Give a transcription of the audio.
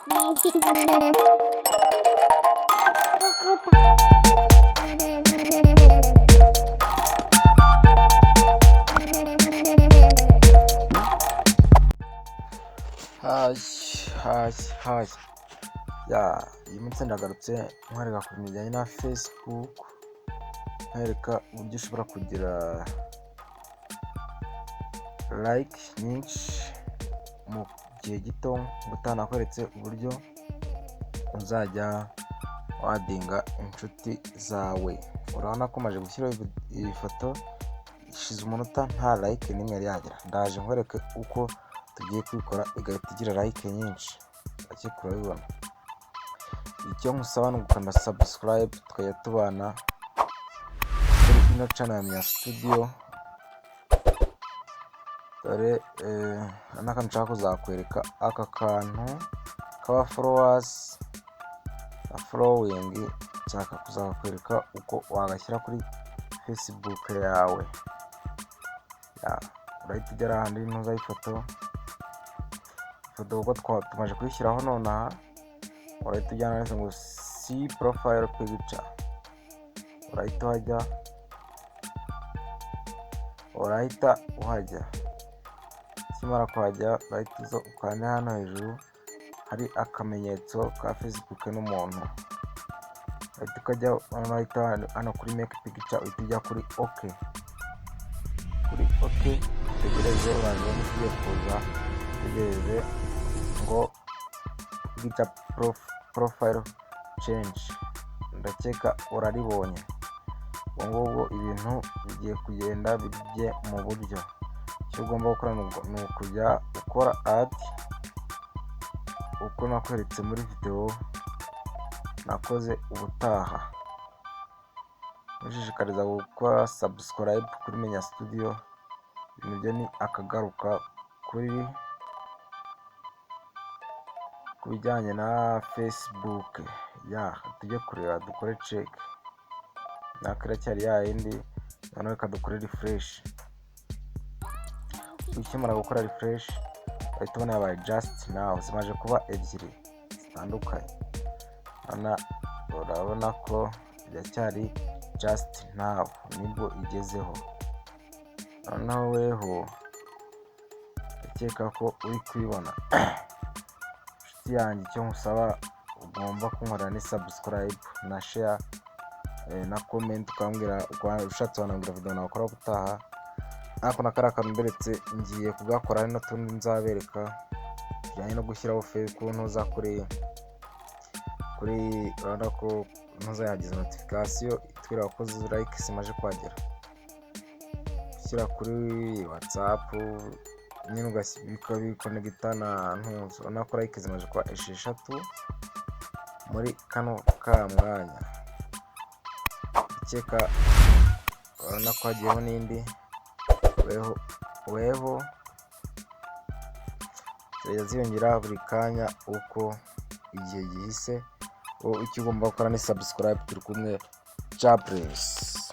Hi, hi, hi! Ya, uyu munsi ndagarutse nkwereka ku bintu bijyanye na Facebook, nkwereka uburyo ushobora kugira like nyinshi mu gihe gito. Ubutaha nakweretse uburyo uzajya waddinga inshuti zawe. Urabona ko maze gushyiraho iyi foto, ishize umunota nta like n'imwe yari yagira. Ndaje nkwereke uko tugiye kubikora igahita igira like nyinshi. Ndakeka urabibona. Icyo nkusaba ni ugukanda subscribe, tukajya tubana kuri ino channel ya Menya Studio. Dore n'akantu nshaka kuzakwereka, aka kantu k'aba followers na following, nshaka kuzakwereka uko wagashyira kuri Facebook yawe. Ya, urahita ugera ahandi ntuza ifoto, ifoto kuko tumaze kuyishyiraho nonaha, urahita ujyana handitse ngo "See profile picture", urahita uhajya, urahita uhajya. Ukimara kuhajya, urahita uza ukande hano hejuru hari akamenyetso ka Facebook n'umuntu, urahita ukajya, urahita hano kuri "Make picture", uhita ujya kuri OK, kuri OK, utegereze. Uraza ubona ikigiye kuza, utegereze ngo "Picture profile change". Ndakeka uraribonye. Ubwo ngubwo ibintu bigiye kugenda bijye mu buryo. Icyo ugomba gukora ni ukujya ukora add uko nakweretse muri videwo nakoze ubutaha. Ngushishikariza gukora subscribe kuri Menya Studio. Ibintu byo ni akagaruka kuri ku bijyanye na Facebook. Ya, tujye kureba, dukore check, nako iracyari ya yindi. Noneho reka dukore refresh. Ukimara gukora refresh, uhita ubona yabaye "Just now". Zimaze kuba ebyiri zitandukanye. Urabona ko iracyari "Just now", nibwo igezeho. Noneho weho ndakeka ko uri kubibona, inshuti yanjye. Icyo nkusaba ugomba kunkorera ni subscribe na share na comment, ukambwira ushatse wanambwira video nakora ubutaha. Ariko na kariya kantu mberetse ngiye kugakora, hari n'utundi nzabereka tujyanye no gushyiraho ntuza kuri. Urabona ko ntuza yagize notification itwereka ko like zimaze kuhagera. Gushyira kuri WhatsApp nyine biconnecta na ntuza. Urabona ko like zimaze kuba 6 muri kano ka mwanya. Ukeka urabona ko hagiyeho n'indi. Weho weho zirajya ziyongera buri kanya uko igihe gihise. Wowe icyo ugomba gukora ni subscribe. Turi kumwe, Jaburesi.